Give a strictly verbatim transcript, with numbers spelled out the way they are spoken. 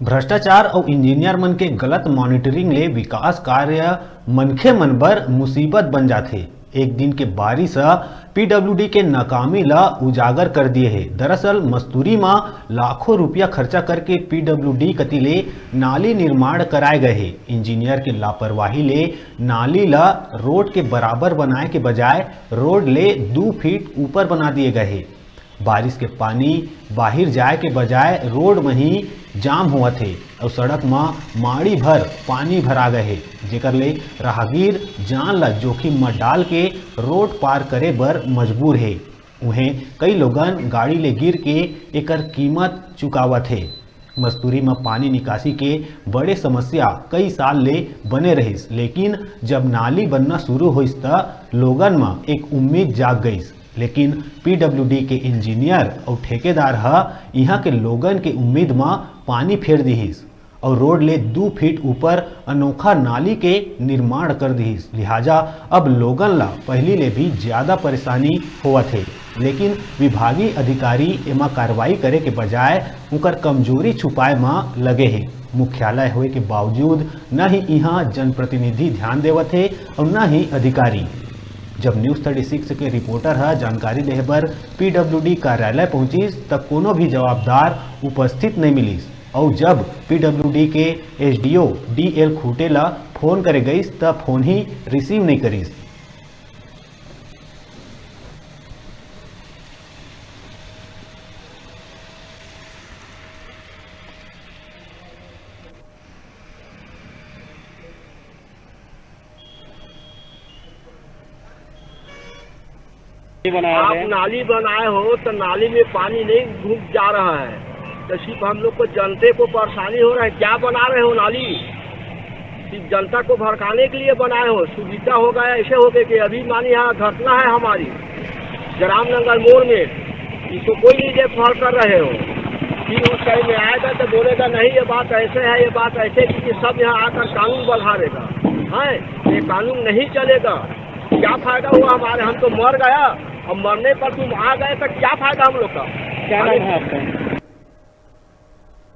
भ्रष्टाचार अउ इंजीनियर मन के गलत मॉनिटरिंग ले विकास कार्य मनखे मन बर मुसीबत बन जाथे। एक दिन के बारिश ह पीडब्ल्यूडी के नाकामी ला उजागर कर दिए हे। दरअसल मस्तूरी म लाखों रुपया खर्चा करके पीडब्ल्यूडी कति ले नाली निर्माण कराए गए हे। इंजीनियर के लापरवाही ले नाली ला रोड के बराबर बनाए के बजाय रोड ले दू फीट ऊपर बना दिए गए हे। बारिश के पानी बाहिर जाए के बजाय रोड म ही जाम होवत हे अउ सड़क म माड़ी भर पानी भरा गए हे, जेकर ले राहगीर जान ल जोखिम म डाल के रोड पार करे बर मजबूर हे। उहें, कई लोगन गाड़ी ले गिर के एकर कीमत चुकावत हे। मस्तूरी म पानी निकासी के बड़े समस्या कई साल ले बने रहिस, लेकिन जब नाली बनना शुरू होइस, त लोगन म एक उम्मीद जाग गइस। लेकिन पीडब्ल्यूडी के इंजीनियर अउ ठेकेदार ह इहां के लोगन के उम्मीद म पानी फेर दिहिस अउ रोड ले दू फीट ऊपर अनोखा नाली के निर्माण कर दिहिस। लिहाजा अब लोगन ला पहिली ले भी ज्यादा परेशानी होवत हे, लेकिन विभागीय अधिकारी एमा कार्रवाई करे के बजाय उकर कमजोरी छुपाए म लगे हे। मुख्यालय होए के बावजूद न ही इहां जनप्रतिनिधि ध्यान देवत हे अउ न ही अधिकारी। जब न्यूज थर्टी सिक्स के रिपोर्टर ह जानकारी देहे बर पीडब्ल्यूडी कार्यालय पहुंचिस, त कोनो भी जवाबदार उपस्थित नहीं मिलिस। अउ जब पीडब्ल्यूडी के एसडीओ डीएल खूंटे ला फोन करे गइस, त फोन ही रिसीव नहीं करिस। बनाया आप है। नाली बनाए हो तो नाली में पानी नहीं घुस जा रहा है, तो सिर्फ हम लोग को जनते को परेशानी हो रहा है। क्या बना रहे हो नाली? सिर्फ जनता को भड़काने के लिए बनाए हो, सुविधा हो गया, ऐसे हो गए कि अभी मानी यहाँ घटना है हमारी रामनगर मोड़ में, इसको कोई नहीं देखभाल कर रहे हो। फिर उस टाइम में आएगा तो बोलेगा, "नहीं, ये बात ऐसे है, ये बात ऐसे है," क्योंकि सब यहाँ आकर कानून बढ़ा देगा। है, ये कानून नहीं चलेगा। क्या फायदा हुआ हमारे? हम तो मर गया, अब मरने पर तुम आ गए तो क्या फायदा हम लोग का? क्या नाम है आपका?